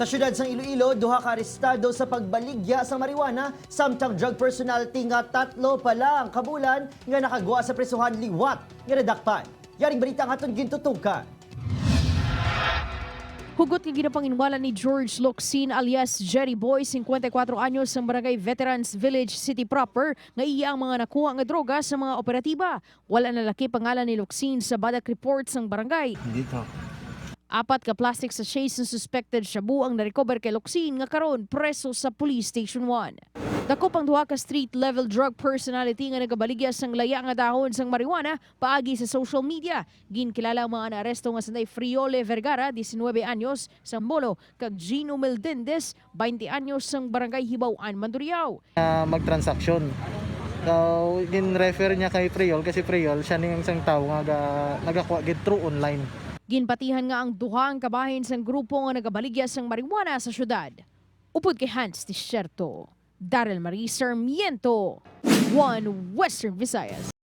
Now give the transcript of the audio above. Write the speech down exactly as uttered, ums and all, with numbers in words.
Sa siyudad sang Iloilo, duha ka arestado sa pagbaligya sa marijuana, samtang drug personality nga tatlo pa lang ka bulan nga nakagwa sa prisohan liwat nga nadakpan. Yaring balita ang aton gintutukan. Hugot nga ginapanginwala ni George Locsin alias Jerry Boy, singkwenta y kuwatro anyos, sang Barangay Veterans Village City proper, nga iya ang mga nakuha nga droga sa mga operatiba. Wala nalakip ang ngalan ni Locsin sa badak report sang barangay. Dito. Apat ka plastic sachets ng suspected shabu ang na-recover kay Locsin, nga karon preso sa Police Station one. Dakop ang duha ka street-level drug personality nga nagabaligya sang laya nga dahon sang marijuana paagi sa social media. Ginkilala ang mga naaresto nga sanday Friole Vergara, diecinuebe anyos, sang Bolo, kag Gino Meldendez, baynte anyos, sang Barangay Hibaw-an, Mandurriao. Ah, magtransaksyon. So, gin-refer niya kay Priol kasi Priol siya ning isang tawo nga ga-, nagakuha gid through online. Ginpatihan nga ang duha ang kabahin sang grupo nga nagabaligya sang marijuana sa syudad. Upod kay Hans Desierto, Daryl Marie Sarmiento, One Western Visayas.